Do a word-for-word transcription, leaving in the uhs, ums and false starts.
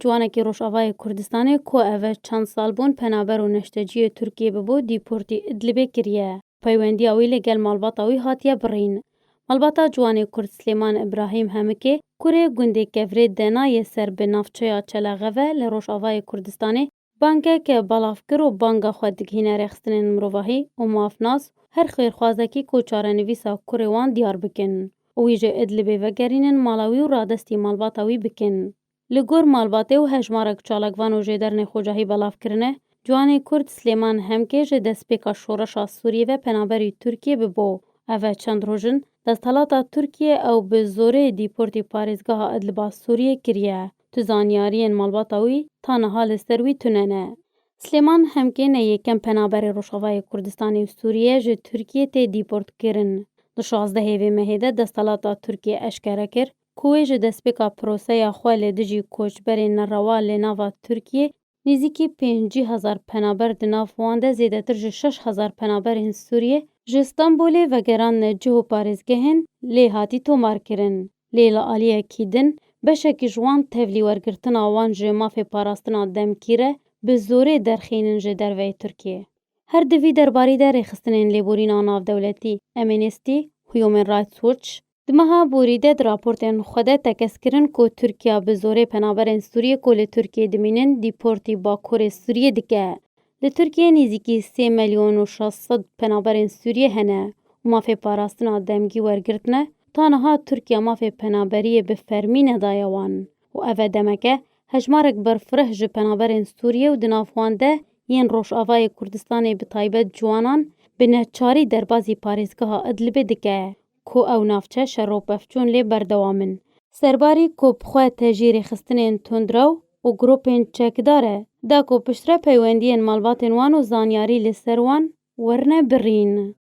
Ciwanekî Rojavayê Kurdistanê ku ev e çend sal bûn penaber û neşteciyê Tirkiyê bibû, dîportî Idlibê kiriye. Peywendiya wî li gel malbata wî hatiye birîn. Malbata ciwanê Kurd Silêman Îbrahîm Hemikê, kurê gundê Kevrê Dena yê ser bi navçeya Çelexeve li Rojavayê Kurdistanê, bangeke belav kir û banga xwe digihîne rêxistinên mirovahî û mafnas, her xêrxwazekî ku çarenivîsa kurê wan diyar bikin û wî ji Idlibê vegerînin mala wî û radestî malbata wî bikin. Li gor malbatê û hejmarek çalakvan û jêder nêxocahî belav kirine, ciwanê Kurd Silêman Hemkê ji destpêka şoreşa Sûriyê ve penaberî Tirkiyê bibû. Ev e çend roj in desthelata Tirkiyê ew bi zorê dîportî parêzgeha Idliba Sûriyê kiriye. Tu zanyariyên malbata wî ta niha li ser wî tune ne. Silêman Hemkê ne yekem penaberê Rojavayê Kurdistanê û Sûriyê ji Tirkiyê tê dîport kirin. Di şazdehê vê mehê de desthelata Tirkiyê eşkere kir ku wê ji destpêka proseya xwe li dijî koçberên nerewa li nava Tirkiyê nêzîkî pêncî hezar penaber, di nav wan de zêdetir ji şeş hezar penaberên Sûriyê ji Stenbolê vegerandine cih û parêzgehên lê hatî tomarkirin. Lê li aliyekî din beşekî ji wan tevlî wergirtina wan ji mafê parastina demkî re bi zorê derxînin ji derveyê Tirkiyê. Her di vî derbarî de rêxistinên lêborîna navdewletî Amnesty, Human Rights Watch, di meha borî de di raportên xwe de tekez kirin ku Tirkiya bi zorê penaberên Sûriyê ku li Tirkiyê dimînin dîportî Bakurê Sûriyê dike. Li Tirkiyê nêzîkî sê milyon û şeş sed penaberên Sûriyê hene û mafê parastina demgî wergirtine, ta niha Tirkiye mafê penaberiyê bi fermî nedaye wan û ev e demeke hejmarek berfireh ji penaberên Sûriyê û di nav wan de yên Rojavayê Kurdistanê bi taybet ciwanan bi neçarî derbazî parêzgeha Idlibê dike ku ew navçe şer û pevçûn lê berdewam in. Serbarî ku bi xwe tejî rêxistinên tundrew û grûpên çekdar e, da ku piştre peywendiyên malbatên wan û zanyarî li ser wan werine birîn.